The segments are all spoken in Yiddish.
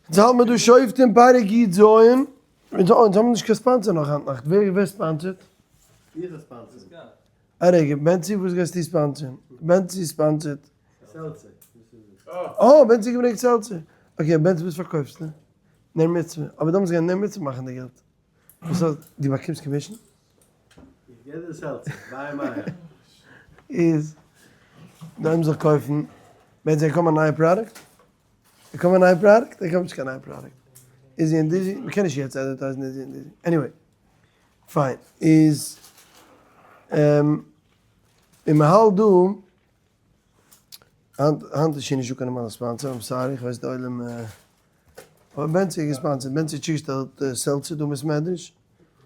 אונז האלט מיר דא שופטים פרק י ז, אונז האבן נישט קיין sponsor נאך היינט נאכט, ווער ווער sponsor ט? איך האב sponsor ט. א רגע, בענצי וואס גייסטו sponsor ן? בענצי sponsor ט. Seltzer. אה, בענצי געברענגט seltzer. Okay, בענצי וואס פארקויפסטו? נר מצוה. אבער דו מוזט גיין נר מצוה מאכן די געלט. וואס האסט, דו באקומסט commission? איך געב דיר seltzer, ביי מיר. איז, דו מוזט זיך קויפן, בענצי קומט א נייע product? קומט א נייע product? ער קומט נישט קיין נייע product. איזי און דיזי, מ'קען נישט יעצט advertise ן איזי און דיזי. Anyway. Fine. איז, און מ'האלט דא, היינט היינט איז שוין נישטא קיין נארמאלע sponsor, I'm sorry, איך ווייס די עולם, אבער בענצי האט גע sponsor ט, בענצי האט צוגעשטעלט seltzer דא אין בית מדרש.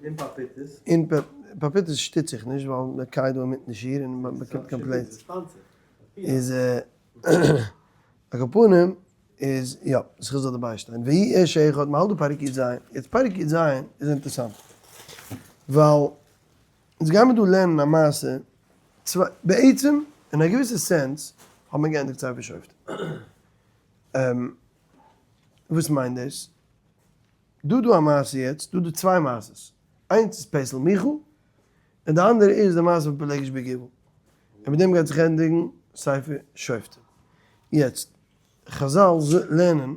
און פאפיטעס. און פאפיטעס שטיץ איך נישט ווייל מ'קייט דא אינמיטן די שיעור און מ'באקומט complaints. איז על כל פנים איז יא, זכות זאל דיר ביישטיין. ויהי איש אחד, מ'האלט דא פרק י ז, יעצט פרק י ז איז אינטערסאנט, ווייל אונז גיימער דא לערנען א מעשה, צוויי, בעצם אין א געוויסע sense האט מען געענדיגט ספר שופטים. וואס מיינט דאס? דא דא א מעשה יעצט, דא דא צוויי מעשות, איינס איז פסל מיכה, און די אנדערע איז די מעשה פון פילגש בגבעה, און מיט דעם גייט זיך ענדיגן ספר שופטים. יעצט, חזל לערנען,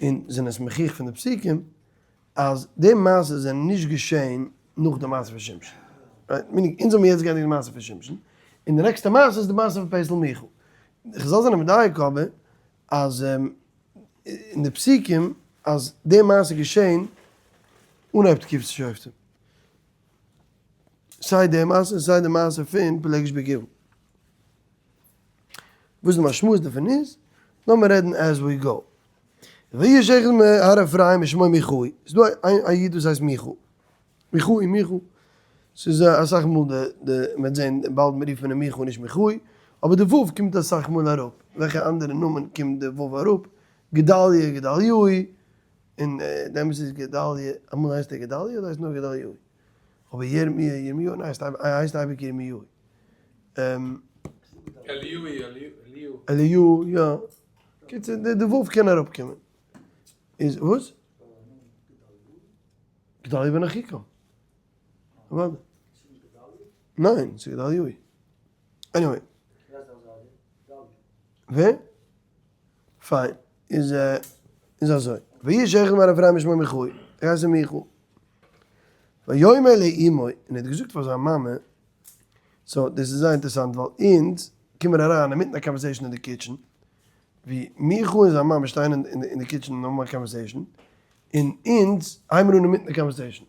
און זענען עס מוכיח פון די פסוקים, אז די מעשות זענען נישט געשען נאך די מעשה פון שמשון. Meaning, אונז האבן יעצט געענדיגט די מעשה פון שמשון, און די נעקסטע מעשה איז די מעשה פון פסל מיכה. חזל זענען מדייק אבער, אז אין די פסוקים אז די מעשה איז געשען אנהייב תקופת שופטים. סיי די מעשה און סיי די מעשה פון פילגש בגבעה. וואס די משמעות דערפון איז, לאמיר רעדן as we go. ויהי איש אחד מהר אפרים ושמו מיכאי. ס'איז דא א איד וואס הייסט מיכא. מיכאי מיכא. ס'איז אסאך מאל די די מ'וועט זען באלד מ'רופט מען אים מיכא נישט מיכאי. אבער די ו' קומט אסאך מאל אראפ. וועלכע אנדערע נאמען קומט די ו' אראפ? גדליה גדליהו. און די אמת איז גדליה, אמאל הייסט ער גדליה אדער הייסט נאר גדליהו? אבער ירמי' ירמיהו ניין הייסט אייביג ירמיהו. אליהו אליהו. אליהו יא. קיצור די ו' קען אראפקומען. איז וואס? גדליה בן אחיקם. אוודאי. ניין, ס'איז גדליהו. Anyway. ווער? Fine. איז איז אזוי. ויהי איש אחד מהר אפרים ושמו מיכאי. ער הייסט מיכאל. ויאמר לאמו, און ער האט געזאגט פאר זיין מאמע, so דאס איז זייער אינטערעסאנט ווייל אונז קומען אריין אינמיטן א conversation אין די kitchen, ווי מיכאל און זיין מאמע שטייען אין די kitchen און האבן א conversation, און אונז הייבן אן אינמיטן די conversation.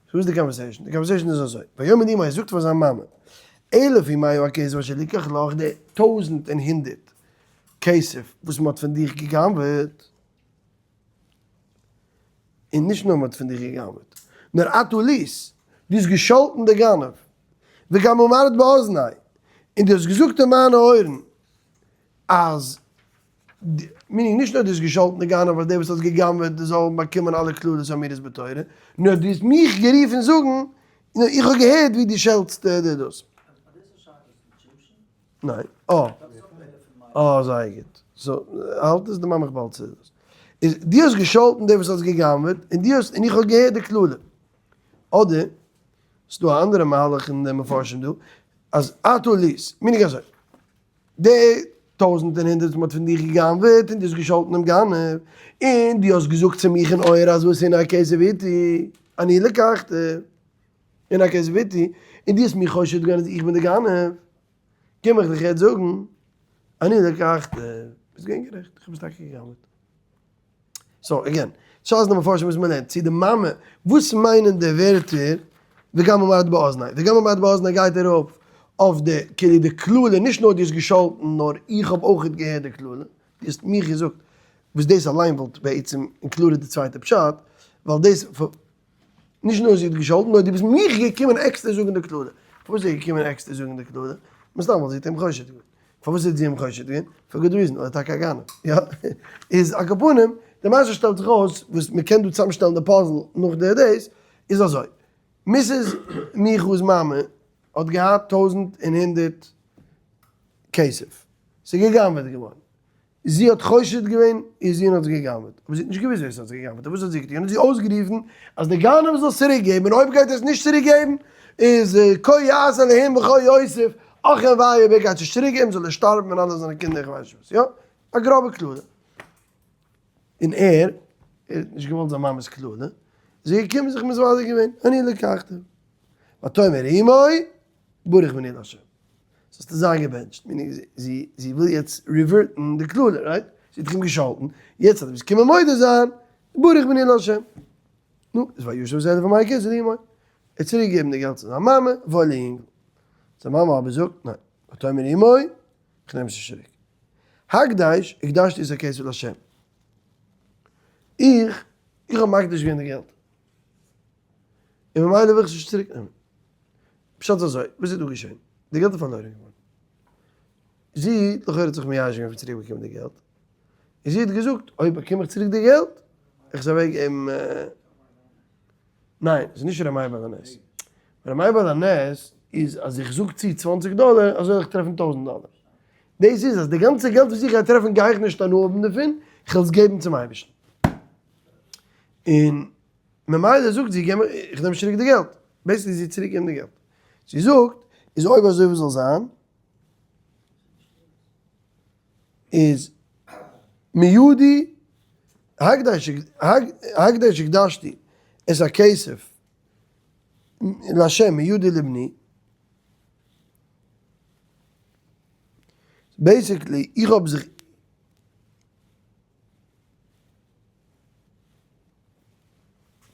So וואס איז די conversation? די conversation איז אזוי, ויאמר לאמו, ער זאגט פאר זיין מאמע, אלף ומאה הכסף אשר לוקח לך, די 1100 כסף וואס מען האט פון דיך גע'גנב'עט, און נישט נאר מען האט פון דיך גע'גנב'עט, נאר אתה ליס, דו האסט געשאלטן די גנב, וגם אמרת באזני, און דו האסט געזאגט אין מיינע אויערן, אז, meaning נישט נאר דו האסט געשאלטן די גנב אז דער וואס האט גע'גנב'עט זאל באקומען אלע קללות האמורות בתורה, נאר דו האסט מיך גערופן זאגן, איך האב געהערט ווי דו שעלטסט די דאס. ניין. אה. אה, זייער גוט. So, האלט עס די מאמע איך באלד צו דאס. איז דו האסט געשאלטן דער וואס האסט גע'גנב'עט, און דו האסט, און איך האב געהערט די קללה. אדער, ס'דא א אנדערע מהלך אין די מפרשים דא, אז אתה ליס, meaning אזוי, די טויזנט און הונדערט וואס מ'האט פון דיך גע'גנב'עט, און דו האסט געשאלטן דעם גנב, און דו האסט געזאגט צו מיך אין אויער אז וואס הנה הכסף איתי, אני לקחתי, הנה הכסף איתי, און דו האסט מיך חושד געווען אז איך בין די גנב. קום איך דיך יעצט זאגן, אני לקחתי, ביסט געווען גערעכט, איך האב עס טאקע גע'גנב'עט. So, again, שאלה איז די מפרשים וואס מ'לערנט, צו די מאמע, וואס מיינען די ווערטער וגם אמרת באזני? וגם אמרת באזני גייט ארויף אויף די כאילו די קללה, נישט נאר דו האסט געשאלטן, נאר איך האב אויך געהערט די קללה, דו האסט מיך געזאגט, וואס דאס אליין וואלט בעצם included די צווייטע פשט, ווייל דאס. נישט נאר זי האט געשאלטן, נאר דו ביסט מיך געקומען עקסטער זאגן די קללה. פארוואס איז ער געקומען עקסטער זאגן די קללה? מסתם ווייל זי האט אים חושד געווען. פארוואס האט זי אים חושד געווען? For good reason, ווייל ער איז טאקע א גנב. יא? איז על כל פנים, די מעשה שטעלט זיך אויס, וואס מען קען דא צוזאמשטעלן די puzzle נאך די דאס, איז אזוי. Mrs. מיכאל'ס מאמע האט געהאט 1100 כסף. ס'איז גע'גנב'עט געווארן. זי האט חושד געווען איר זון האט עס גע'גנב'עט, אבער זי האט נישט געוואוסט ווער עס האט עס גע'גנב'עט, און וואס האט זי געטון? האט זי אויסגערופן אז דער גנב זאל עס צוריק געבן, און אויב גייט ער עס נישט צוריק געבן, איז כה יעשה אלהים וכה יוסיף, אך און וויי אויב ער גייט עס נישט צוריק געבן זאל ער שטארבן און אלע זיינע קינדער איך ווייס נישט וואס, יא, א גראבע קללה. און ער, ער האט נישט געוואלט זיין מאמע'ס קללה, איז ער געקומען זיך מתוודה געווען, אני לקחתי. ותאמר אמו, ברוך בני לה'. זאלסטו זיין געבענטשט, meaning זי זי וויל יעצט revert ן די קללה, right? זי האט דאך אים געשאלטן, יעצט אז דו ביסט געקומען מודה זיין, ברוך בני לה'. נו, איז וישב את האלף ומאה כסף לאמו. ער האט צוריק געגעבן די געלט צו זיין מאמע, וואוילע יונגל. זיין מאמע אבער זאגט, ניין. ותאמר אמו, איך נעם עס נישט צוריק. הקדש, הקדשתי את הכסף לה'. איך, איך האב מקדיש געווען די געלט. און ממילא וויל איך עס נישט צוריק נעמען. פשט איז אזוי, וואס איז דא געשען? די געלט איז פארלוירען געווארן. זי, לכאורה האט זיך מייאש געווען פון צוריק באקומען די געלט. און זי האט געזאגט, אויב באקום איך צוריק די געלט, איך עס אוועק געבן. ניין, ס'איז נישט רמאי בעל הנס. רמאי בעל הנס איז אז איך זאג צו 20 דאלער, אזוי וועל איך טרעפן 1000 דאלער. דאס איז אז די גאנצע געלט וואס איך גיי טרעפן גיי איך נישט הנאה האבן דערפון, איך וועל עס געבן צום אייבערשטן. און ממילא זאגט זי, געב מיר, איך נעם צוריק די געלט. basically זי צוריק געבן די געלט. זי זאגט, איז אויב אזוי וואס זאל זיין? איז מידי הקדש הקדש הקדשתי את הכסף להשם מידי לבני. basically איך האב זיך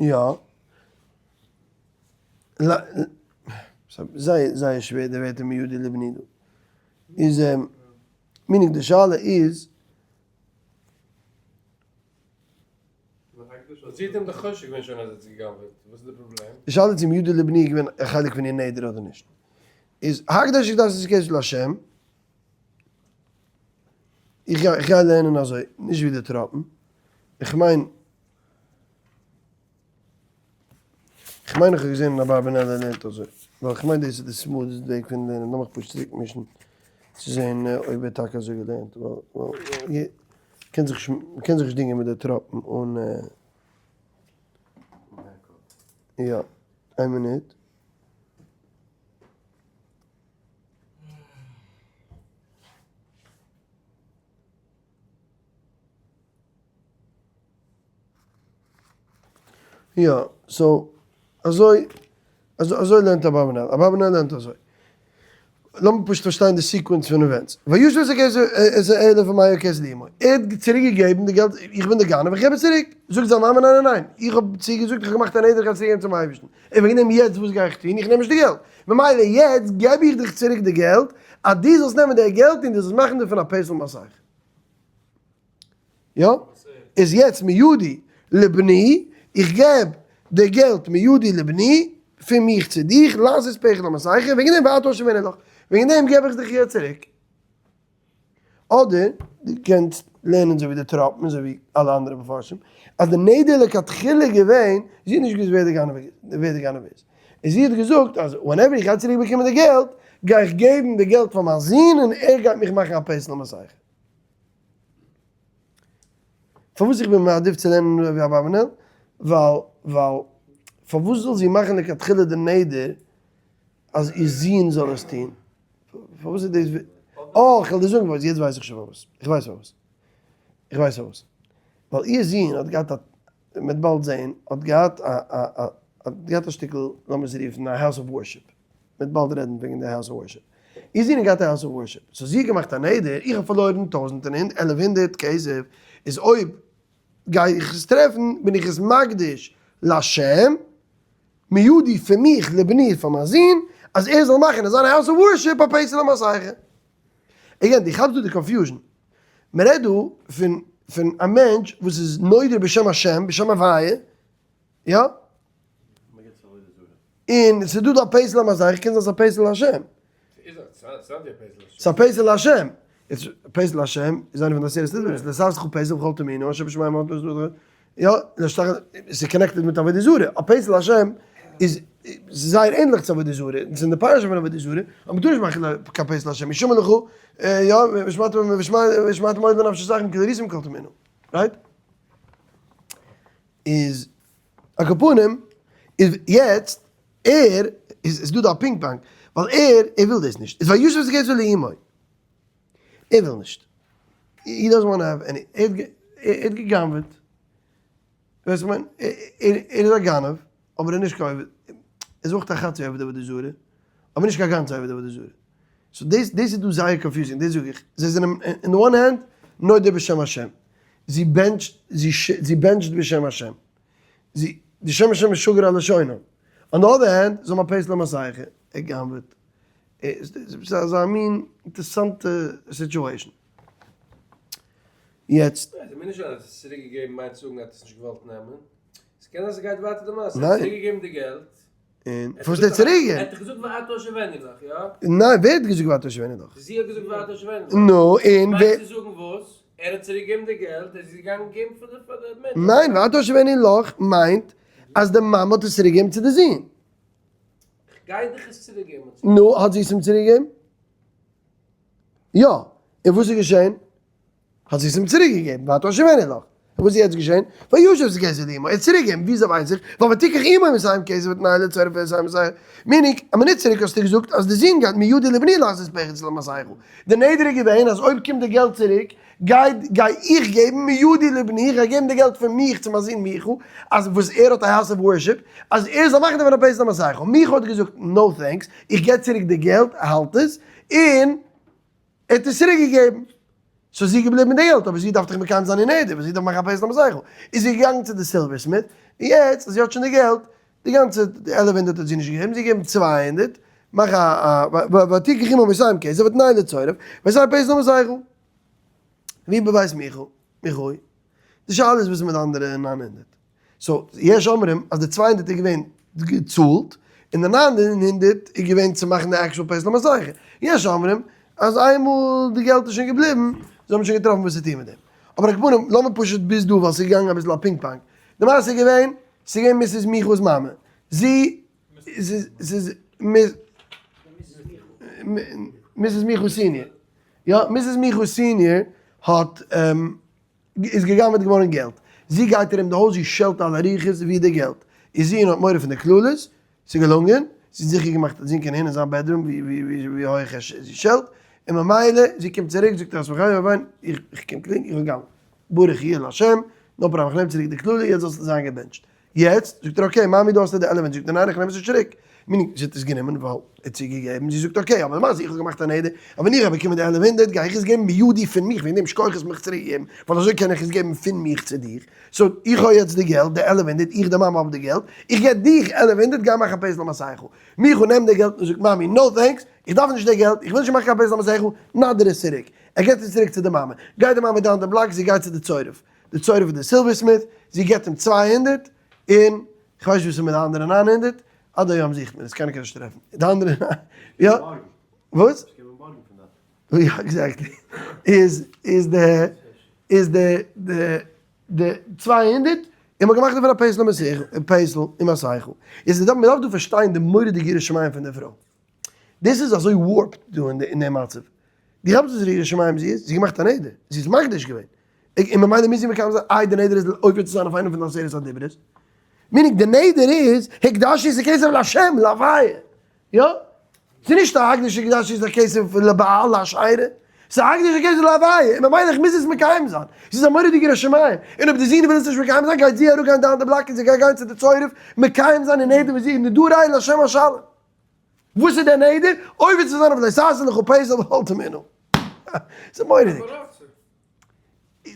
יא. זייער זייער שווער די ווערטער מידי לבני דא. איז meaning די שאלה איז. זי האט אים דאך חושד געווען שוין אז ער האט זי גע'גנב'עט, וואס איז די פראבלעם? די שאלה איז צו מידי לבני איז געווען א חלק פון איר נדר אדער נישט. איז הקדש הקדשתי את הכסף להשם. איך גיי איך גיי לערנען אזוי, נישט ווי די טראפן. איך מיין. איך מיין איך האב געזען אין אברבנאל ער לערנט אזוי. ווייל איך מיין דאס איז די smooth וועג פון לערנען. לאמיך פשוט צוריק מישן צו זען אויב ער האט טאקע אזוי געלערנט. ווייל מ'קען זיך מ'קען זיך נישט דינגען מיט די טראפן אן. יא. איין מינוט. יא, so, אזוי, אזוי לערנט אברבנאל, אברבנאל לערנט אזוי. לאמיר פשוט פארשטיין די sequence פון events. וישב את הכסף את האלף ומאה כסף לאמו. ער האט צוריק געגעבן די געלט, איך בין די גנב, איך געב עס צוריק. זאגט זיין מאמע ניין ניין ניין, איך האב צוגעזאגט, איך האב געמאכט א נדר איך גיי עס צוריק געבן צום אייבערשטן. און וועגן דעם יעצט וואס גיי איך טון, איך נעם נישט די געלט. ממילא יעצט געב איך דיך צוריק די געלט, אז דו זאלסט נעמען די געלט און דו זאלסט מאכן דערפון א פסל מסכה. יא? איז יעצט מידי לבני, איך געב די געלט מידי לבני, פון מיך צו דיך, לעשות פסל המסכה, וועגן דעם ואתה השיבנו לך, וועגן דעם געב איך דיך יעצט צוריק. אדער דו קענסט לערנען אזוי ווי די טראפן, אזוי ווי אלע אנדערע מפרשים, אז די נדר לכתחילה איז געווען, זי האט נישט געוואוסט ווער די גנב ווער די גנב איז, און זי האט געזאגט אז whenever איך גיי צוריק באקומען די געלט, גיי איך געבן די געלט פאר מיין זון און ער גייט מיך מאכן א פסל המסכה. פארוואס איך בין מעדיף צו לערנען ווי אברבנאל? ווייל ווייל פארוואס זאל זי מאכן לכתחילה די נדר אז איר זון זאל עס טון? פארוואס איז דאס? אה, איך וועל דיר זאגן פארוואס, יעצט ווייס איך שוין פארוואס, איך ווייס פארוואס, איך ווייס פארוואס, ווייל איר זון האט געהאט א, מען וועט באלד זען, האט געהאט א א א האט געהאט א שטיקל, לאמיר עס רופן א house of worship, מען וועט באלד רעדן וועגן די house of worship, איר זון האט געהאט א house of worship, so זי האט געמאכט א נדר, איך האב פארלוירן טויזנט און עלף הונדערט כסף, איז אויב גיי איך עס טרעפן בין איך עס מקדיש לשם, מידי פון מיך לבני פאר מיין זון, אז ער זאל מאכן אין זיין house of worship א פסל המסכה. again, דו כאפסט דא די confusion. מען רעדט דא פון פון א מענטש וואס איז נודר בשם השם, בשם הוויה, יא? און ס'איז דא דא א פסל המסכה, קען זיין ס'איז א פסל השם. ס'איז א פסל השם. פסל השם איז איינע פון די עשרת הדיברות, לעשות לך פסל וכל תמינו, אשר בשמים יא, ס'איז connected מיט עבודה זרה, א פסל השם. איז זייער ענדליך צו עבודה זרה, און ס'איז אין די פרשה פון עבודה זרה, אז מ'טאר נישט מאכן קיין פסל השם, השמר לך, יא, ושמרתם מאוד לנפשותיכם כי לא ראיתם כל תמונה, right? איז על כל פנים, איז יעצט, ער, איז דא דא א פינג פאנג, ווייל ער, ער וויל דאס נישט, איז וישב את הכסף לאמו, ער וויל נישט, he doesn't want have any, ער האט גע'גנב'עט, ווייסט וואס איך מיין, ער איז א גנב, אבער ער איז נישט קיין עובד, ער איז אויך א חצי עובד עבודה זרה, אבער נישט קיין גאנצע עובד עבודה זרה. so דאס דאס איז דא זייער confusing, דאס זאג איך, זיי זענען אין די one hand נודר בשם השם, זי בענטשט, זי בענטשט בשם השם, זי, די שם השם איז שגור על לשונם, on די other hand, זיי האבן א פסל המסכה, ער גנב'עט, ס'איז אזא מין אינטערסאנטע situation. יעצט. ניין, ס'מיינט נישט אז ער האט עס צוריק געגעבן מיינט צו זאגן ער האט עס נישט געוואלט נעמען. ס'קען זיין ס'גייט ווייטער די מעשה. ער האט צוריק געגעבן די געלט. און פארוואס האט ער צוריק געגעבן? ער האט דאך געזאגט ואתה השיבנו לך, יא? ניין, ווער האט געזאגט ואתה השיבנו לך? זי האט געזאגט ואתה השיבנו לך. נו, און ווער. מיינט צו זאגן וואס? ער האט צוריק געגעבן די געלט, ער איז געגאנגען געבן פאר די פאר די מענטש. ניין, ואתה השיבנו לך מיינט אז די מאמע האט עס צוריק געגעבן צו די זון. כ'גיי דיך עס צוריק געבן האט זי. נו, האט זי עס אים צוריק געגעבן? יא, און וואס איז געשען? האט זי עס אים צוריק געגעבן, ואתה השיבנו לך. און וואס איז יעצט געשען? וישב את הכסף לאמו, ער האט צוריק געגעבן, וויאזוי ווייס איך? ווייל ותקח אמו מאתים כסף ותנהו לצורף פסל המסכה. meaning, א מינוט צוריק האסטו געזאגט אז די זון גייט מידי לבני לעשות פסל המסכה. די נדר איז געווען אז אויב קומט די געלט צוריק, גייט גיי איך געבן מידי לבני, איך גיי געבן די געלט פון מיך צו מיין זון מיכה, אז וואס ער האט א house of worship, אז ער זאל מאכן דערפון א פסל המסכה. מיכה האט געזאגט no thanks, איך געב צוריק די געלט, האלט עס, און ער האט עס צוריק געגעבן. so זי איז געבליבן מיט די געלט, אבער זי דארף דאך מקיים זיין איר נדר, ווייל זי דארף מאכן א פסל המסכה. איז זי געגאנגען צו די silversmith, און יעצט אז זי האט שוין די געלט, די גאנצע 1100 האט זי נישט געגעבן, זי האט געגעבן 200, מאך א א ותקח אמו מאתים כסף ותנהו לצורף, ותעש פסל למסכה. ויהי בבית מיכה, מיכאי. די שאלה איז וואס איז מיט די אנדערע 900? so יש אומרים אז די 200 איז געווען געצאלט, און די 900 איז געווען צו מאכן די actual פסל המסכה. יש אומרים אז איינמאל די געלט איז שוין געבליבן, זיי האבן שוין געטראפן וואס צו טון מיט דעם. אבער על כל פנים, לאמיר פשוט ביז דא ווייל ס'איז געגאנגען אביסל א פינג פאנג. די מעשה איז געווען, ס'איז געווען Mrs. מיכאל'ס מאמע. זי איז Mrs. מיכאל senior. יא, Mrs. מיכאל senior האט איז געגנבעט געווארן געלט. זי גייט ארום די הויז, זי שעלט אלע רוחות ווי די געלט. איר זון האט מורא פון די קללות, ס'איז געלונגען, זי האט זיכער געמאכט אז זון קען הערן אין זיין bedroom ווי הויך זי שעלט, און ממילא זי קומט צוריק זאגט ער איך קום קלינג, איך האב געגנבעט. ברוך יהיה לה', no problem, איך נעם צוריק די קללה, יעצט זאלסטו זיין געבענטשט. יעצט זאגט ער okay מאמי דא האסטו די עלעמענט, זאגט ער ניין איך נעם עס נישט צוריק, meaning זי האט עס גענומען ווייל ער האט זי געגעבן, זי זאגט okay אבער למעשה איך האב געמאכט א נדר אז ווען איך האב באקומען די 1100 גיי איך עס געבן מידי פון מיך, וועגן דעם שכוח האסט מיך צוריק געגעבן, ווייל אזוי קען איך עס געבן פון מיך צו דיך, so איך האב יעצט די געלט, די 1100, איך די מאמע האב די געלט, איך געב דיך 1100 גיי מאך א פסל המסכה, מיכאל נעמט די געלט און זאגט מאמי no thanks, איך דארף נישט די געלט, איך וויל נישט מאכן קיין פסל המסכה, נאדיר עס צוריק, ער געבט עס צוריק צו די מאמע, גייט די מאמע down די בלאק, זי גייט צו די צורף, די צורף איז די silversmith, זי געבט אים 200, און כ'ווייס נישט וואס איז מיט די אנדערע 900, עד היום זוכט מען עס, קיינער קען נישט טרעפן, די אנדערע יא, וואס? יא exactly, איז איז די איז די די די 200, און מ'האט געמאכט דערפון א פסל המסכה, פסל המסכה, איז מ'דארף מ'דארף דא פארשטיין די מורא'דיגע יראת שמים פון די פרוי, דאס איז אזוי warped דא אין די מצב, דו כאפסט וואס יראת שמים זי איז? זי האט געמאכט א נדר, זי איז מקדיש געווען, און ממילא מוז זי מקיים זיין, איי די נדר איז עובר צו זיין אויף איינע פון די עשרת הדיברות, meaning די נדר איז הקדשתי את הכסף להשם להוויה, יא? ס'איז נישט א הקדש הקדשתי את הכסף לבעל לאשרה, ס'איז א הקדש הכסף להוויה, און ממילא איך מוז עס מקיים זיין, ס'איז א מורא'דיגע יראת שמים, און אויב די זון וויל עס נישט מקיים זיין גייט זי אראפגיין down די בלאק און זי גייט גיין צו די צורף מקיים זיין די נדר וואס זי איז נדרי להשם השלם. וואס איז דער נדר? עובר צו זיין אויף לא תעשה לך פסל ואל תמנו. ס'איז מורא'דיג.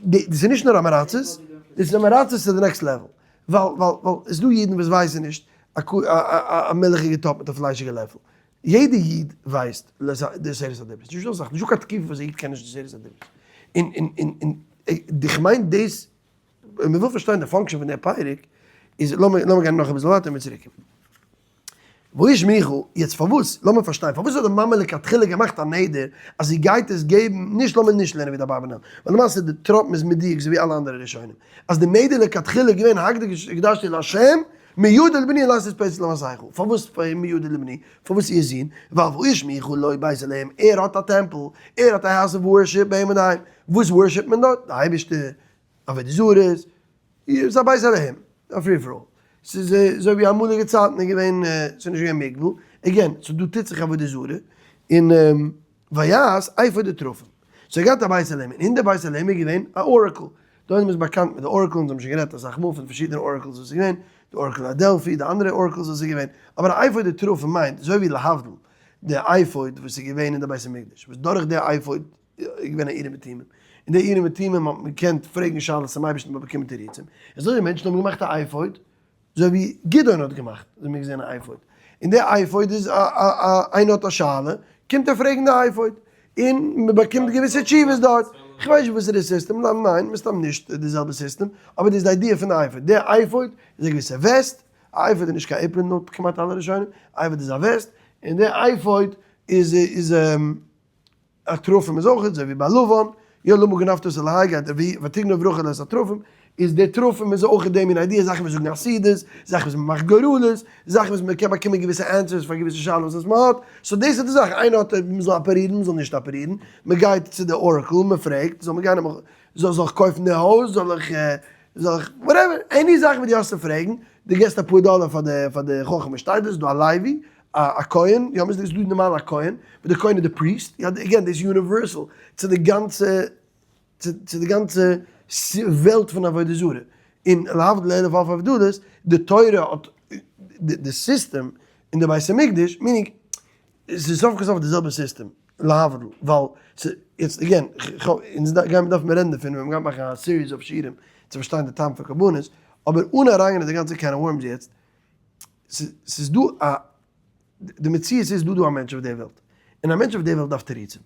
דאס איז נישט נאר עם הארצות, דאס איז עם הארצות צו די next level. ווייל ווייל ווייל עס איז דא אידן וואס ווייסן נישט א מילכיגע טאפ מיט א פליישיגע לעפל. יעדע איד ווייסט די עשרת הדיברות. נישטא אזא זאך, נישטא קיין תקופה וואס א איד קען נישט די עשרת הדיברות. און און און און איך מיין דאס אויב מען וויל פארשטיין די function פון דער פרק, איז לאמיר לאמיר גיין נאך אביסל ווייטער און מיר צוריק קומען. והאיש מיכל, יעצט פארוואס, לאמיר פארשטיין, פארוואס האט די מאמע לכתחילה געמאכט א נדר אז זי גייט עס געבן, נישט לאמיר נישט לערנען ווי די אברבנאל, ווייל למעשה די טראפן איז מדויק אזוי ווי אלע אנדערע ראשונים, אז די נדר לכתחילה איז געווען הקדשתי לה'. מידו לבני לעשות פסל למסכה. פארוואס מידו לבני? פארוואס איר זון? ווייל והאיש מיכה לו בית אלהים, ער האט א טעמפל, ער האט א house of worship ביי אים אינדערהיים. וואס worship ט מען דארט? די אייבערשטער, עבודה זרות, ס'איז א בית אלהים, א free for all. ס'איז אזוי ווי אמאליגע צייטן איז געווען, ס'איז נישט געווען מוגבל, again, ס'איז דא טוט זיך עבודה זרה, און ויעש אפוד ותרפים. סאו ער האט געהאט א בית אלהים, און אין די בית אלהים איז געווען א oracle. דא איז מען באקאנט מיט די oracle, אונז האבן שוין גערעדט אסאך מאל פון פארשידענע oracles וואס איז געווען, די oracle הדלפי, די אנדערע oracles וואס איז געווען, אבער א אפוד ותרפים מיינט, אזוי ווי להבדיל, די אפוד וואס איז געווען אין די בית המקדש, וואס דורך די אפוד איז געווען א אורים ותומים, און די אורים ותומים האט מען געקענט פרעגן שאלות צום אייבערשטן און באקומען תירוצים, אזוי ווי מענטשן האבן געמאכט א אפוד, אזוי ווי גדעון האט געמאכט, אזוי האבן מיר געזען א אפוד, און די אפוד איז א א א איינער האט א שאלה, קומט ער פרעגן די אפוד, און מען באקומט געוויסע תשובות דארט, כ'ווייס נישט וואס איז די סיסטעם, ניין מסתם נישט די זעלבע סיסטעם, אבער דאס איז די idea פון די אפוד, די אפוד איז א געוויסע וועסט, א אפוד איז נישט קיין apron לויט כמעט אלע ראשונים, א אפוד איז א וועסט, און די אפוד איז איז. א תרפים איז אויך אזוי ווי ביי לבן, יא למה גנבת את אלהי גייט ער ווי ותגנוב רחל את התרפים, איז די תרפים איז אויך די מין idea, זאכן וואס זאגן עתידות, זאכן וואס מ'מאכט גורלות, זאכן וואס מ'קען באקומען געוויסע answers פאר געוויסע שאלות וואס מ'האט, so דאס איז די זאך, איינער האט מ'זאל אפערירן מ'זאל נישט אפערירן, מ'גייט צו די oracle מ'פרעגט, זאל מען גיין זאל זאל איך קויפן די הויז, זאל איך זאל איך whatever, any זאך וואס דו האסט צו פרעגן, דו געסט אפאר דאלער פאר די פאר די חכם שטייט דאס, דא א לוי, א כהן, יא מ'איז דא נארמאל א כהן, but די כהן איז די priest, יא again דאס איז universal צו די גאנצע צו די גאנצע וועלט פון עבודה זרה, און להבדיל אלף אלפי הבדלות, די תורה האט די סיסטעם אין די בית המקדש, meaning עס איז סוף כל סוף די זעלבע סיסטעם, להבדיל, ווייל יעצט again, אונז גיימיר דארפן רעדן דערפון ווען מ'גייט מאכן א series of שיעורים צו פארשטיין די טעם פון קרבנות, אבער אן אריינגיין אין די גאנצע can of worms יעצט, ס'איז דא א, די מציאות איז דא דא א מענטש אויף די וועלט, און א מענטש אויף די וועלט דארף תירוצים,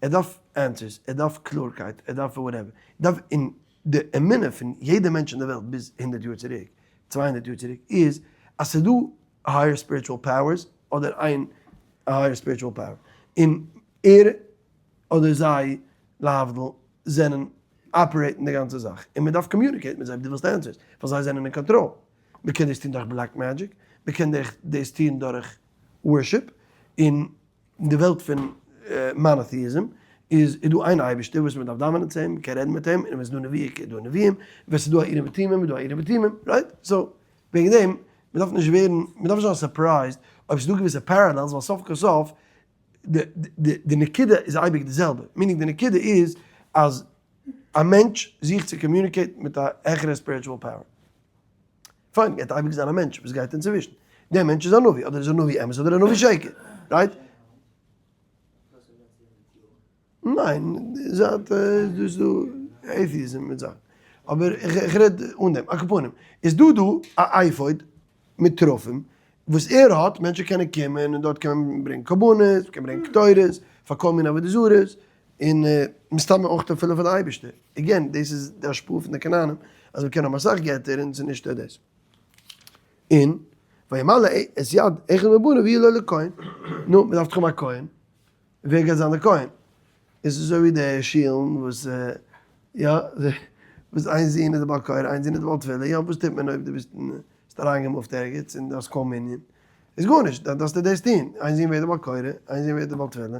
ער דארף answers, ער דארף קלארקייט, ער דארף whatever, דארף, און די אמונה פון יעדע מענטש אין די וועלט ביז 100 יאר צוריק, 200 יאר צוריק, איז אז ס'איז דא higher spiritual powers, אדער איין higher spiritual power, און ער אדער זיי להבדיל זענען operate ן די גאנצע זאך, און מען דארף communicate ן מיט זיי אויב דו ווילסט answers, ווייל זיי זענען אין קאנטראל. מען קען דאס טון דורך black magic, מען קען דאס טון דורך worship, און אין די וועלט פון monotheism איז דא איין אייבערשטער וואס מען דארף דאווענען צו אים, מען קען רעדן מיט אים, און ווען ס'איז דא נביאים איז דא נביאים, ווען ס'איז דא א אורים ותומים איז דא א אורים ותומים, right? so וועגן דעם, מען דארף נישט ווערן, מען דארף נישט זיין surprised אויב ס'איז דא געוויסע parallels, ווייל סוף כל סוף די נקודה איז אייביג די זעלבע, meaning די נקודה איז אז א מענטש זוכט צו communicate ן מיט א העכערע spiritual power. פיין, גייט אייביג זיין א מענטש וואס גייט אינצווישן. דער מענטש איז א נביא, אדער איז ער נביא אמת אדער א נביא שקר, right? ניין, זייט דא איז דא atheism מיט זאכן. אבער איך רעד אן דעם. על כל פנים, איז דא דא א אפוד מיט תרפים וואס ער האט, מענטשן קענען קומען און דארט קען מען ברענגען קרבנות, מ'קען ברענגען קטורת, פאר כל מיני עבודה זרות, און מסתמא אויך אפילו פאר די אייבערשטער. again, דאס איז די השפעה פון די כנענים, אז מ'קען האבן אסאך געטער און ס'איז נישט דאס. און וימלא את יד אחד מבניו ויהי לו לכהן. נו, מ'דארף דאך האבן א כהן. ווער גייט זיין די כהן? עס איז אזוי ווי די שילן וואס יא, וואס איין זון איז די בעל קורא, איין זון איז די בעל תפילה, יא וואס טוט מען אויב דו ביסט ביסט אריינגעמופט ערגעץ און דו האסט קוים מנין? איז גארנישט, דאן דארפסטו דאס טון, איין זון ווערט די בעל קורא, איין זון ווערט די בעל תפילה, די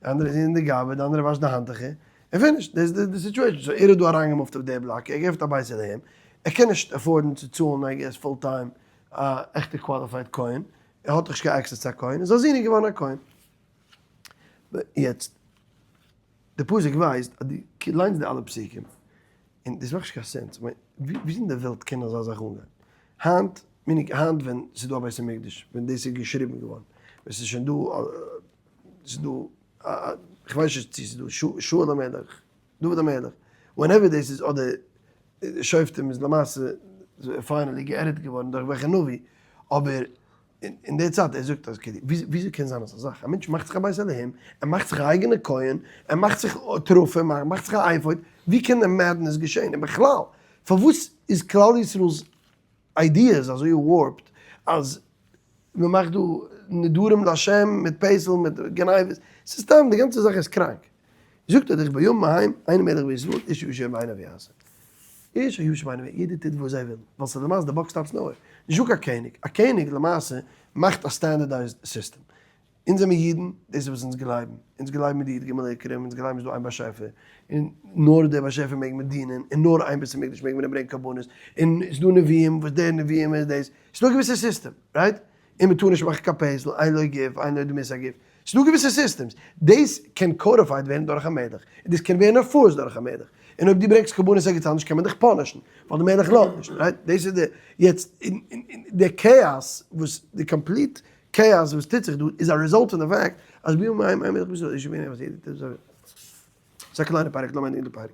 אנדערע זון איז די גבאי, די אנדערע וואשט די האנטוכער, און finish, דאס איז די situation, so ער איז דא אריינגעמופט אויף די בלאק, ער געפט א בית אלהים, ער קען נישט afford ן צו צאלן I guess full time א עכטע qualified כהן, ער האט דאך נישט קיין access צו א כהן, איז זיין זון איז געווארן א כהן. יעצט, די פסוק ווייזט אז דו ליינסט די אלע פסוקים, און דאס מאכט נישט קיין sense, כ'מיין, ווי אין די וועלט קען אזא זאך אנגיין? היינט, meaning היינט ווען ס'איז דא א בית המקדש, ווען דאס איז געשריבן געווארן, ווען ס'איז שוין דא, ס'איז דא, כ'ווייס נישט צו ס'איז דא שאול המלך, דוד המלך, whenever דאס איז, אדער שופטים איז למעשה finally גע'עדיט געווארן דורך וועלכע נביא, אבער אין די צייט ער זאגט אז כאילו וויאזוי קען זיין אזא זאך, א מענטש מאכט זיך א בית אלהים, ער מאכט זיך א אייגענע כהן, ער מאכט זיך תרפים, ער מאכט זיך א אפוד, ווי קען די madness געשען? און בכלל פארוואס איז כלל ישראל'ס ideas אזוי warped אז מען מאכט דא נדרים להשם מיט פסל מיט גניבות, ס'איז סתם די גאנצע זאך איז קראנק. זאגט ער דיך בימים ההם אין מלך בישראל איש הישר בעיניו יעשה. איש הישר בעיניו, יעדער טוט וואס זיי ווילן, ווייל ס'איז למעשה די buck stops nowhere. נישטא קיין קעניג, א קעניג למעשה מאכט א standardized system. אונז זעמיר אידן, דאס איז וואס אונז גלייבן, אונז גלייבן אין די י"ג עיקרים, אונז גלייבן ס'איז דא איין באשעפער, און נאר דער באשעפער מעג מען דינען, און נאר איין בית המקדש מעג מען ברענגען קרבנות, און ס'איז דא נביאים וואס דער נביאים איז דאס, ס'איז דא א געוויסע system, right? און מ'טאר נישט מאכן קיין פסל, אין לו גוף, אין לו דמות הגוף, ס'איז דא געוויסע systems, דאס קען codified ווערן דורך א מלך, און דאס קען ווערן enforced דורך א מלך, און אויב דו ברענגסט קרבנות ערגעץ אנדערש קען מען דיך punish ן, ווייל די מלך לאזט נישט, right? דאס איז די, יעצט, די כאאס וואס, די complete כאאס וואס טוט זיך דא איז א result פון די fact אז בימים ההם אין מלך בישראל איש ימינו וואס יעדער טוט וואס ער וויל. ס'איז א קליינע פרק, לאמיר ענדיגן די פרק.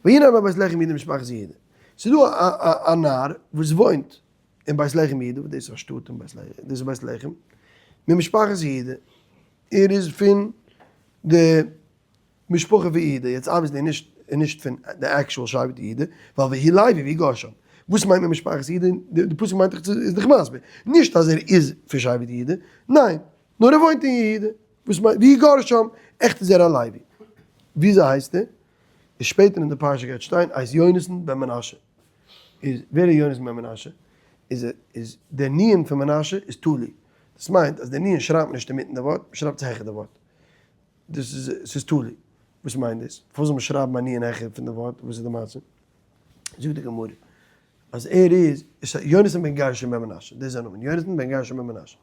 ויהי נער בבית לחם יהודה ממשפחת יהודה. ס'איז דא א נער וואס וואוינט אין בית לחם יהודה, וואס דאס איז א שטאט אין בית לחם, דאס איז בית לחם, ממשפחת יהודה, ער איז פון די משפחה פון יהודה, יעצט obviously נישט נישט פון די actual שבט יהודה, ווייל והוא לוי והוא גר שם. וואס מיינט מען משפחת יהודה? די פסוק מיינט דאך צו איז דאך מסביר, נישט אז ער איז פון שבט יהודה, ניין, נאר ער וואוינט אין יהודה, וואס מיינט והוא גר שם, עכט איז ער א לוי. וויאזוי הייסט ער? איז שפעטער אין די פרשה גייט שטיין הייסט יונתן בן מנשה. איז ווער איז יונתן בן מנשה? איז איז דער נון פון מנשה איז תלוי. דאס מיינט אז דער נון שרייבט מען נישט אינמיטן די ווארט, מען שרייבט עס העכער די ווארט. דאס איז ס'איז תלוי. וואס מיינט דאס? פארוואס זאל מען שרייבן א נון העכער פון די ווארט? וואס איז די מעשה? זאגט די גמרא אז ער איז יונתן בן גרשון בן מנשה, דאס איז זיין נאמען, יונתן בן גרשון בן מנשה.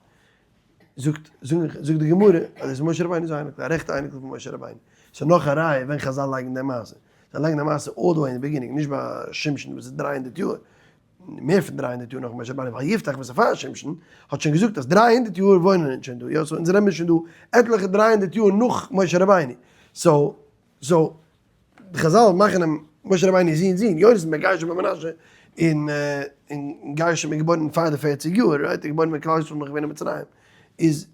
זאגט זאגט די גמרא אז דאס איז משה רבינו'ס אייניקל, א רעכטע אייניקל פון משה רבינו. ס'איז נאך א ראיה ווען חזל לייגן די מעשה. זיי לייגן די מעשה all the way אין די beginning, נישט ביי שמשון וואס איז 300 יאר, מער פון 300 יאר נאך משה רבינו, ווייל יפתח וואס איז פאר שמשון האט שוין געזאגט אז 300 יאר וואוינען אונז שוין דא, יא, so אונז רעדן מיר שוין דא עטליכע 300 יאר נאך משה רבינו, so so די חזל מאכן אים משה רבינו זון זון, יונתן בן גרשון בן מנשה, און און גרשון איז געבוירן פאר די 40 יאר, right? ער איז געבוירן ווען כלל ישראל איז נאך געווען אין מצרים, איז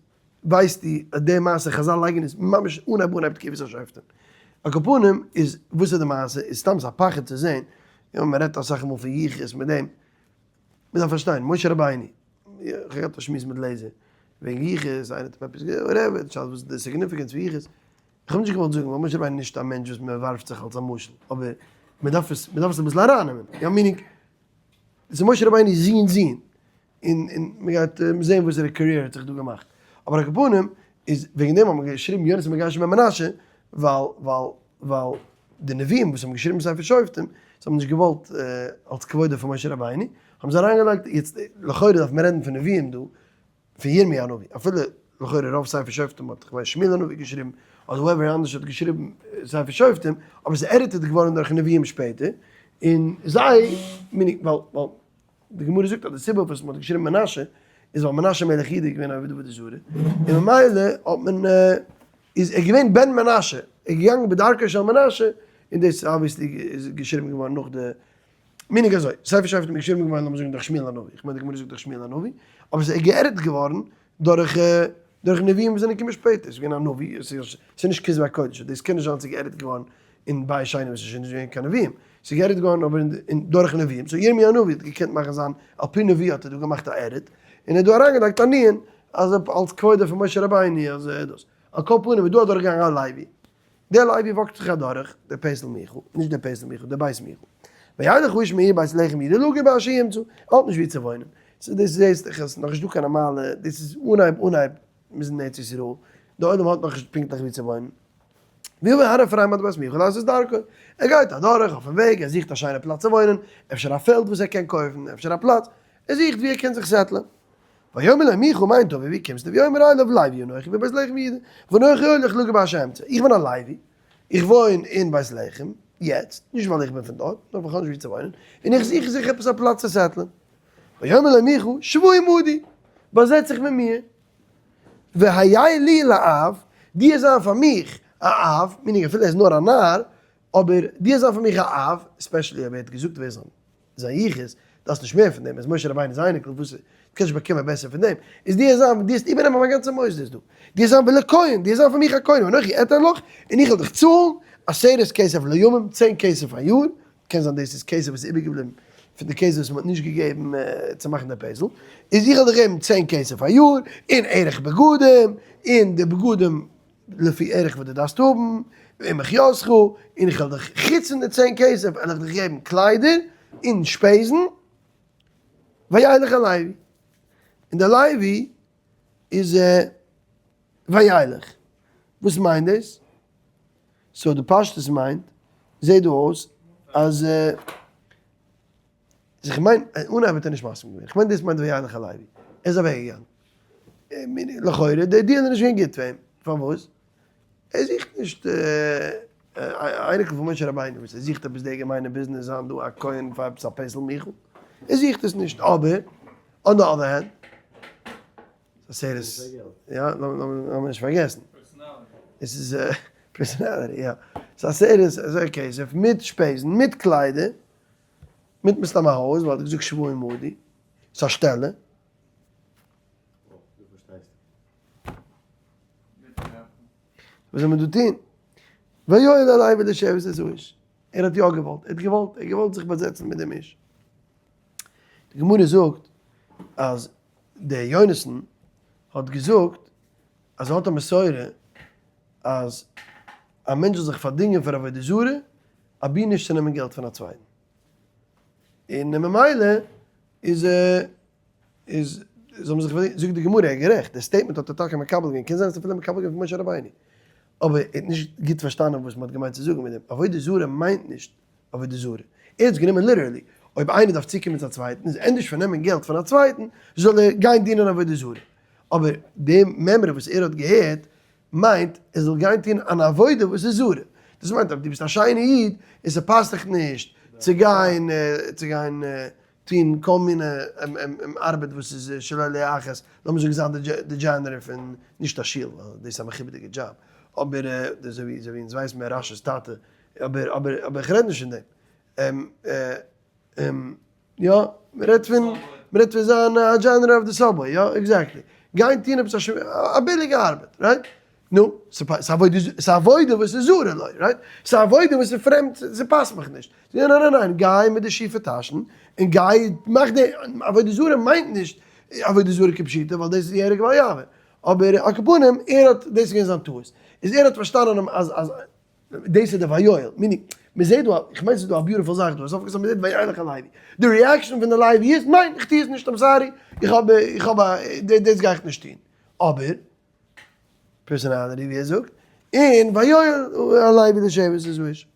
ווייסטו אז די מעשה חזל לייגן עס ממש אנהייב אנהייב תקופת השופטים. על כל פנים איז וואס איז די מעשה? איז סתם ס'איז א פחד צו זען, יא מען רעדט אסאך מאל פון יחוס מיט דעם, מען דארף פארשטיין משה רבינו, איך האב געהאט א שמועס מיט לעזער וועגן יחוס, איינער האט אים עפעס גערעדט, וואס איז די significance פון יחוס, איך האב נישט געוואלט זאגן ווייל משה רבינו איז נישט א מענטש וואס מען ווארפט זיך אלס א משל, אבער מען דארף עס מען דארף עס אביסל ארייננעמען, יא meaning, עס איז משה רבינו זון זון, און און מען גייט זען וואסערע career ער האט זיך דא געמאכט, אבער על כל פנים איז וועגן דעם האט מען געשריבן יונתן בן גרשון בן מנשה, ווייל ווייל ווייל די נביאים וואס האבן געשריבן ספר שופטים, זיי האבן נישט געוואלט אלס כבודו פון משה רבינו, האבן זיי אריינגעלייגט, יעצט לכאורה דארף מען רעדן פון נביאים דא, פון ירמי' הנביא, אפילו לכאורה רוב ספר שופטים האט כ'ווייס שמואל הנביא געשריבן, אדער whoever אנדערש האט געשריבן ספר שופטים, אבער ס'איז edited געווארן דורך נביאים שפעטער, און זיי, meaning ווייל ווייל די גמרא זאגט אז די סיבה וואס מ'האט געשריבן מנשה איז ווייל מנשה מלך יהודה איז געווען א עובד עבודה זרה, און ממילא האט מען איז ער געווען בן מנשה, ער איז געגאנגען בדרכו של מנשה, און דאס obviously איז געשריבן געווארן נאך די meaning אזוי, ספר שופטים איז געשריבן געווארן לאמיר זאגן דורך שמואל הנביא, איך מיין די גמרא זאגט דורך שמואל הנביא, אבער עס איז גע edit געווארן דורך דורך נביאים וואס זענען געקומען שפעטער, עס איז געווען א נביא, עס איז נישט כתבי הקודש, דאס קען נישט זיין ס'איז גע edit געווארן אין בית שני וואס איז שוין נישט געווען קיין נביאים, ס'איז גע edit געווארן אבער אין דורך נביאים, so ירמי' הנביא האט געקענט מאכן זיין על פי נביא האט ער דא געמאכט א edit, און ער האט דא אריינגעלייגט א נון אז אלס כבודו פון משה רבינו אז דאס, על כל פנים איז דא אדורכגעגאנגען א לוי, דער לוי walk ט זיך אדורך, דער פסל מיכה, נישט דער פסל מיכה, דער בית מיכה. וילך האיש מעיר בית לחם יהודה לגור באשר ימצא, ער האט נישט וואו צו וואוינען. so דאס זעסט איך עס איז נאכנישט דא קיין נארמאלע, דאס איז אנהייב אנהייב מ'איז אין ארץ ישראל, די עולם האט נאכנישט פונקטליך וואו צו וואוינען. ויבא הר אפרים עד בית מיכה לעשות דרכו, ער גייט אדורך אויפן וועג, ער זוכט א שיינע פלאץ צו וואוינען, אפשר א פעלד וואס ער קען קויפן, אפשר א פלאץ, ער זוכט וואו ער קען זיך settle ען. ויאמר לו מיכה מאין תבוא ווי קומסטו ויאמר אליו לוי אנכי מבית לחם יהודה ואנכי הולך לגור באשר אמצא איך בין א לוי איך וואוין אין בית לחם יעצט נישט ווייל איך בין פון דארט נאר ווייל איך האב נישט ווי צו וואוינען און איך זוך זיך עפעס א פלאץ צו settle ען ויאמר לו מיכה שבה עמדי באזעץ זיך מיט מיר והיה לי לאב דו זיין פאר מיך א אב meaning אפילו ער איז נאר א נער אבער דו זיין פאר מיך א אב especially אויב ער האט געזאגט ווער זיין זיין יחוס, דארפסט נישט מער פון דעם, איז משה רבינו'ס אייניקל, וואס דו קענסט נישט באקומען בעסער פון דעם, איז דיר זיין, דו האסט איבערנעמען מיין גאנצע מוסדות דא, דיר זיין ולכהן, דיר זיין פאר מיך א כהן, ואנכי אתן לך, און איך וועל דיך צאלן, עשרת כסף לימים, 10 כסף א יאר, קען זיין דאס איז כסף וואס איז איבערגעבליבן פון די כסף וואס מען האט נישט געגעבן צו מאכן די פסל, איז איך וועל דיך געבן 10 כסף א יאר, און ערך בגדים, און די בגדים לפי ערך וואס דו דארפסט האבן, ומחיותך, און איך וועל דיך, חוץ פון די 10 כסף, וועל איך דיך געבן קליידער. און שפעזן, וילך הלוי, און דער לוי איז וילך, וואס מיינט דאס? so די פשטות מיינט, זעט דא אויס אז איך מיין, אנהייב האט ער נישט מסכים געווען, איך מיין דאס מיינט וילך הלוי, ער איז אוועק געגאנגען, לכאורה די deal איז נישט געווען גוט פאר אים, פארוואס? ער זוכט נישט אייניקל פון משה רבינו וואס ער זוכט עפעס די געמיינע ביזנעס זיין דא א כהן פאר עפעס א פעסל מיכל, ער זוכט עס נישט, אבער on the other hand, ס'איז יא, לאמיר נישט פארגעסן, עס איז personality יא, ס'איז א סעריעס אזוי כסף מיט שפעזן מיט קליידער, מיט מסתם א הויז ווייל ער האט געזאגט שבו עמדי, ס'איז א שטעלע. וואס זאל מען דא טון? ויואל הלוי לשבת את האיש. ער האט יא געוואלט, ער האט געוואלט, ער האט געוואלט זיך באזעצן מיט דעם איש. די גמרא זאגט אז דער יונתן האט געזאגט אז ער האט א מסורה אז א מענטש זאל זיך פארדינגען פאר עבודה זרה אבי נישט צו נעמען געלט פון א צווייטן. און ממילא איז איז זאל מען זיך פארדינגען, זאגט די גמרא ער איז גערעכט, די statement האט ער טאקע מקבל געווען, קען זיין ער האט אפילו מקבל געווען פון משה רבינו, אבער ער האט נישט גוט פארשטאנען וואס מען האט געמיינט צו זאגן מיט דעם, עבודה זרה מיינט נישט עבודה זרה, ער האט עס גענומען literally, אויב איינער דארף צוקומען צו א צווייטן איז ענדערש פון נעמען געלט פון א צווייטן זאל ער גיין דינען עבודה זרה, אבער די מימרא וואס ער האט געהערט מיינט ער זאל גיין טון אן עבודה וואס איז זרה, דאס מיינט אויב דו ביסט א שיינע איד און ס'פאסט דיך נישט צו גיין צו גיין טון כל מיני ארבעט וואס איז שלא ליחס, לאמיר זאגן זיין די janitor פון נישט א שול ווייל דאס איז א מכובד'יגע דזשאב, אבער אזוי ווי אונז ווייסן מיר רש'ס טאטע, אבער אבער אבער איך רעד נישט פון דעם, יא, מען רעדט פון, מען רעדט פון זיין א janitor אויף די subway, יא, exactly. גיין טון עפעס א ביליגע ארבעט, right? נו, ס'איז עבודה וואס איז זרה לו, right? ס'איז עבודה וואס איז פרעמד, ס'פאסט מיך נישט. ניין ניין ניין, גיי מיט די שיפע טאשן, און גיי מאך די, עבודה זרה מיינט נישט עבודה זרה כפשוטו, ווייל דאס איז יהרג ואל יעבור. אבער על כל פנים, ער האט, דאס איז געווען זיין טעות. איז ער האט פארשטאנען אז אז דאס איז די ויואל, meaning, מען זעט דא, איך מיין ס'איז דא א beautiful זאך דא, סוף כל סוף מען זעט וילך הלוי, די reaction פון די לוי איז, ניין איך טו עס נישט I'm sorry, איך האב איך האב א, דאס גיי איך נישט טון, אבער, personality ווי ער זאגט, און ויואל הלוי לשבת את האיש.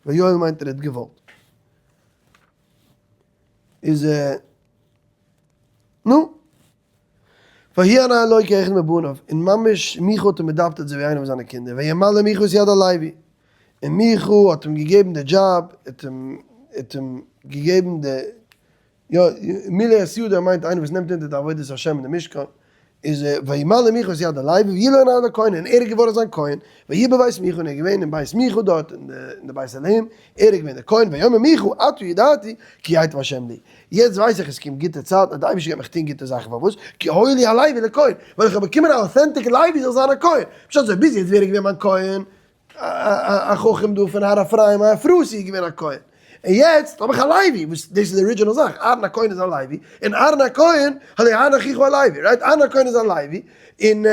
ויואל מיינט ער האט געוואלט. איז נו. ויהי הנער לו כאחד מבניו, און ממש מיכה האט אים adopted אזוי ווי איינער פון זיינע קינדער, וימלא מיכה את יד הלוי, און מיכה האט אים געגעבן די דזשאב, האט אים האט אים געגעבן די, יא, מילא את ידו מיינט איינער וואס נעמט אונטער די עבודת השם אין די משכן, איז וימלא מיכה את יד הלוי, ויהי לו הנער לכהן, און ער איז געווארן זיין כהן, ויהי בבית מיכה, און ער איז געווען אין בית מיכה דארט אין די בית אלהים, ער איז געווען דער כהן, ויאמר מיכה, עתה ידעתי, כי ייטיב השם לי. יעצט ווייס איך עס קומט גוטע צייטן אז די אייבערשטער גייט מיך טון גוטע זאכן, פארוואס? כי היה לי הלוי לכהן, ווייל איך האב באקומען א authentic לוי זאל זיין א כהן, פשט אזוי ביז יעצט ווער איז געווען מיין כהן? א חכם דא פון הר אפרים א אפרתי איז געווען א כהן, און יעצט האב איך א לוי, וואס דאס איז די original זאך, אהרן הכהן איז א לוי, און אהרן הכהן, הלא אהרן אחיך הלוי, right? אהרן הכהן איז א לוי, און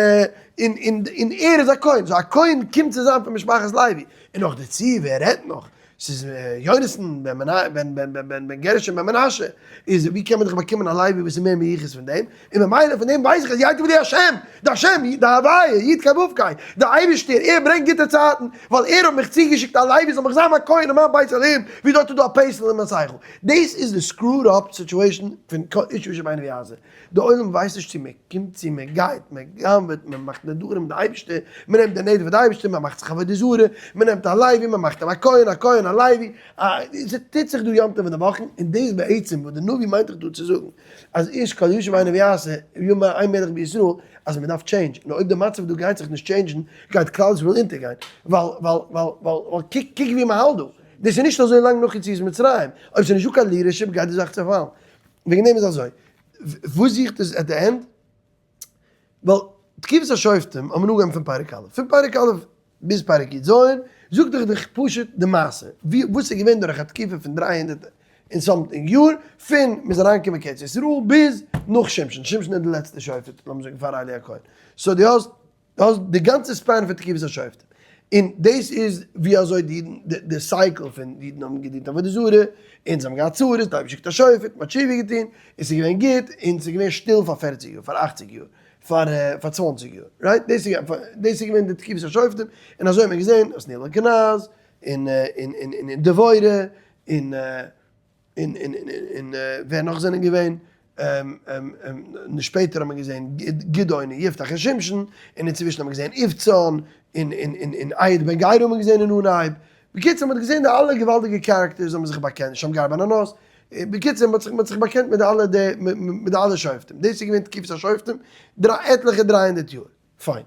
און און און ער איז א כהן, so א כהן קומט צו זיין פון משפחת לוי, און נאך דערצו ווער רעדט נאך, ס'איז יונתן בן בן בן בן בן בן גרשון בן מנשה, איז ווי קען מען דאך באקומען א לוי וואס איז מער מיוחס פון דעם, און ממילא פון דעם ווייס איך אז ייטיב לי השם, די השם, די הוויה, יוד קיי וו קיי, די אייבערשטער, ער ברענגט גוטע צייטן, ווייל ער האט מיך צוגעשיקט א לוי זאל מיך זיין מיין כהן אין מיין בית אלהים, ווי דארט איז דא א פסל און מסכה. דאס איז די screwed up situation פון איש הישר בעיניו יעשה. די עולם ווייסט נישט צו מען קומט צו מען גייט, מען גנב'עט, מען מאכט נדרים די אייבערשטער, מען נעמט די נדר פון די אייבערשטער, מען מאכט זיך עבודה זרה, מען נעמט א לוי, מען מאכט אים א כהן, א כהן א לוי, ס'טוט זיך דא יום טוב אין די וואכן, און דאס בעצם וואס די נביא מיינט דאך דא צו זאגן, אז איש כל הישר בעיניו יעשה, יאמר אין מלך בישראל, אז מען דארף change ן, און אויב די מצב דא גייט זיך נישט change ן, גייט כלל ישראל אונטערגיין, ווייל ווייל ווייל ווייל ווייל קוק קוק ווי מען האלט דא, דאס איז נישט אזוי לאנג נאך יציאת מצרים, אויב ס'איז נישטא קיין leadership גייט די זאך צעפאלן. וועגן דעם איז אזוי, וואס זוכט עס at the end? ווייל תקופת השופטים האט מען אנגעהויבן פון פרק א', פון פרק א' ביז פרק י ז זאגט דאך דיך פשוט די מעשה, ווי וואס איז געווען דורך א תקופה פון 300 און something יאר, פון מ'איז אריינגעקומען קיין ארץ ישראל ביז נאך שמשון, שמשון איז די לעצטע שופט, לאמיר זאגן פאר עלי הכהן, so דו האסט דו האסט די גאנצע span פון תקופת השופטים. און דאס איז ווי אזוי די אידן, די cycle פון די אידן האבן געדינט עבודה זרה, און זיי האבן געהאט צרות, די אייבערשטער געשיקט א שופט, מען האט תשובה געטון, און ס'איז געווען גוט, און ס'איז געווען שטיל פאר פערציג יאר, פאר אכציג יאר, פאר פאר צוואנציג יאר, right? דאס איז דאס איז געווען די תקופת השופטים, און אזוי האט מען געזען, עתניאל בן קנז, און און און און דבורה, און און און און ווער נאך זענען געווען, און שפעטער האט מען געזען גדעון און יפתח און שמשון, און אינצווישן האט מען געזען איבצן, און און און און אהוד בן גרא האט מען געזען אין אנהייב, בקיצור מען האט געזען די אלע געוואלדיגע characters האבן זיך באקענט, שמגר בן ענת, בקיצור מען האט זיך מען האט זיך באקענט מיט די אלע די מיט די אלע שופטים, דאס איז געווען תקופת השופטים, דריי עטליכע 300 יאר, פיין.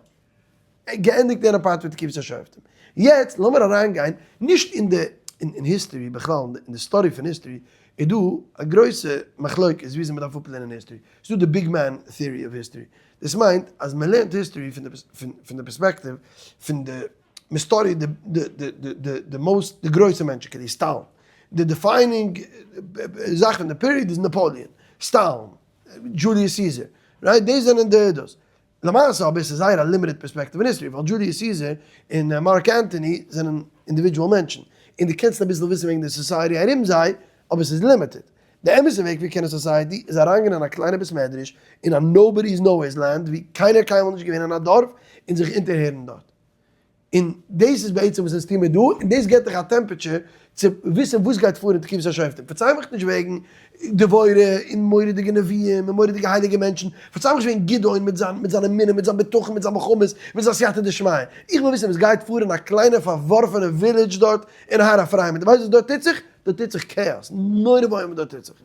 געענדיגט יענע part מיט תקופת השופטים. יעצט לאמיר אריינגיין נישט אין די אין history בכלל, אין די study פון history איז דא א גרויסע מחלוקת וויאזוי מען דארף אפלערנען history. ס'איז דא די big man theory of history. דאס מיינט אז מען לערנט history פון די פערספעקטיוו פון די מען study ט די most די גרויסע מענטשן כאילו סטאלין. די defining זאך פון די period איז נאפאליען, סטאלין, דזשוליוס סיזער. right? דאס זענען די דאס. למעשה אבער עס איז זייער א limited פערספעקטיוו אין history, ווייל דזשוליוס סיזער און מארק ענטאני זענען individual מענטשן, און דו קענסט אביסל וויסן וועגן די society ארום זיי, אבער עס איז limited. די אמת'ע וועג ווי קענען society איז אריינגיין אין א קליינע בית מדרש אין א nobody's nowhere's land ווי קיינער קיינמאל נישט געווען אין א דארף און זיך אונטערהערן דארט. און דאס איז בעצם וואס אונז טוהן מיר דא, און דאס געבט דיך א temperature צו וויסן וואס גייט פאר אין תקופת השופטים. פארצייל מיך נישט וועגן דבורה און מורא'דיגע נביאים און מורא'דיגע הייליגע מענטשן, פארצייל מיך נישט וועגן גדעון מיט זיין מיט זיין אמונה, מיט זיין בטחון, מיט זיין מלחמות, מיט זיין סייעתא דשמיא. איך וויל וויסן וואס גייט פאר אין א קליינע פארווארפענע village דארט אין הר אפרים. און דו ווייסט וואס דארט טוט זיך? דארט טוט זיך כאאס, נורא ואיום וואס דארט טוט זיך.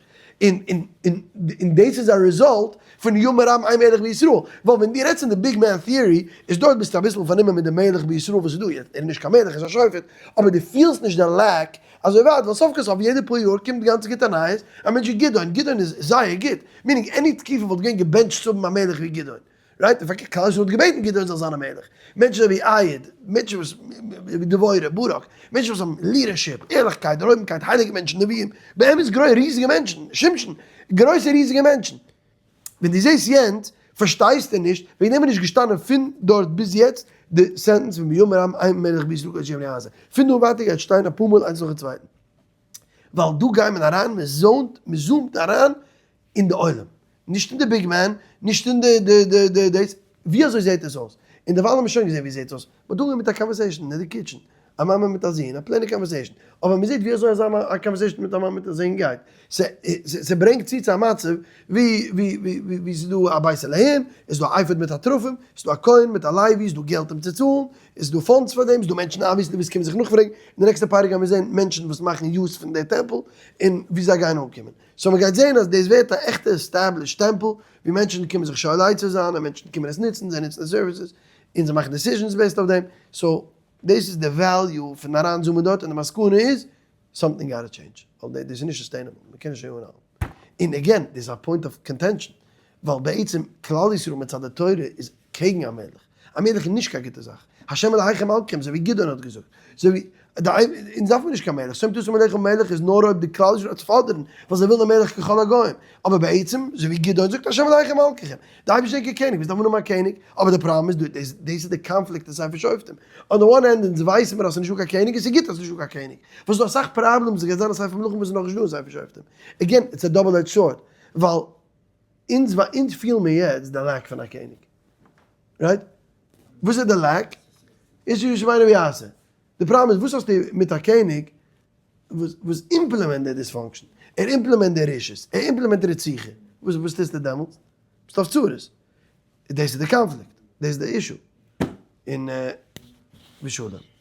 און און און און דאס איז א result פון ימר עם אין מלך בישראל, ווייל ווען דו רעדסט אין די big man theory איז דארט ביסטו אביסל פארנומען מיט די מלך בישראל וואס איז דא יעצט, ער איז נישט קיין מלך ער איז א שופט, אבער דו פילסט נישט די lack אזוי ווייט, ווייל סוף כל סוף יעדע פאר יאר קומט גאנץ גוטע נייעס, א מענטש ווי גדעון, גדעון איז זייער גוט, meaning any תקופה וואלט געווען געבענטשט צו האבן א מלך ווי גדעון. right? און פארקערט כלל ישראל האט געבעטן גדעון זאל זיין א מלך. מענטשן אזוי ווי אהוד, מענטשן וואס ווי דבורה, ברק, מענטשן וואס האבן leadership, ערליכקייט, דערהויבנקייט, הייליגע מענטשן, נביאים, באמת גרויע ריזיגע מענטשן, שמשון, גרויסע ריזיגע מענטשן. ווען דו זעסט יענץ, פארשטייסטו נישט, וועגן דעם איז נישט געשטאנען פון דארט ביז יעצט די sentence פון ויאמר העם אין מלך בישראל כאשר יאמר עזה. פון דא און ווייטער גייט שטיין אפאר מאל איינס נאכן צווייטן. ווייל דא גייט מען אריין, מען zone ט, מען zoom ט אריין אין די עולם. נישט אין די big man, נישט אין די די די די דאס, ווי אזוי זעט עס אויס? און דערווייל האבן מיר שוין געזען ווי עס זעט אויס, מ'האט אנגעהויבן מיט א conversation אין די kitchen, א מאמע מיט א זון, א plain ע conversation, אבער מ'זעט ווי אזוי אזא א conversation מיט א מאמע מיט א זון גייט, ס'ברענגט צו צו א מצב ווי ווי ווי ווי ס'איז דא א בית אלהים, עס איז דא א אפוד מיט א תרפים, עס איז דא א כהן מיט א לוי, עס איז דא געלט אים צו צאלן, עס איז דא funds פאר דעם, עס איז דא מענטשן obviously וואס קומען זיך נאכפרעגן, אין די נעקסטע פרק גיימיר זען מענטשן וואס מאכן use פון די טעמפל, און ווי זיי גייען אנקומען. so מ'גייט זעהן אז דאס ווערט א עכטע established טעמפל ווי מענטשן קומען זיך שואל עצה זיין און מענטשן קומען עס נוצן, זיי נוצן די services און זיי מאכן decisions based אויף דעם, so דאס איז די value פון אריין zoom ען דארט און די מסקנא איז something gotta change ווייל דאס איז נישט sustainable, מ'קען נישט אזוי אנהאלטן. און again דאס איז א point of contention ווייל בעצם כלל ישראל מצד די תורה איז קעגן א מלך, א מלך איז נישט קיין גוטע זאך, השם אלהיכם מלככם אזוי ווי גדעון האט געזאגט, אזוי ווי די אונז דארף מיר נישט קיין מלך, שום תשים עליך מלך איז נאר אויב די כלל ישראל וועט פאדערן ווייל זיי ווילן א מלך ככל הגוים, אבער בעצם אזוי ווי גדעון זאגט השם אלהיכם מלככם, די אייבערשטער איז קיין קעניג, וואס דארף מען האבן א קעניג, אבער די פראבלעם איז דא, דאס איז די קאנפליקט אין ספר שופטים, on the one hand אונז ווייסן מיר אז ס'איז נישטא קיין קעניג און ס'איז גוט אז ס'איז נישטא קיין קעניג, ווייל ס'איז דא אסאך problems וואס גייט זיין אין ספר מלכים וואס איז נאכנישט דא אין ספר שופטים, again it's a double edged sword, ווייל אונז אונז פילן מיר יעצט די lack פון א קעניג. right? וואס איז די lack? איש הישר בעיניו יעשה. די פראבלעם איז וואס האסטו מיט א קעניג וואס וואס implement די dysfunction? ער implement די רשעות, ער implement רציחה. וואס וואס טוסטו דעמאלטס? ביסט אויף צרות. דאס איז די קאנפליקט. דאס איז די issue. און ושלום.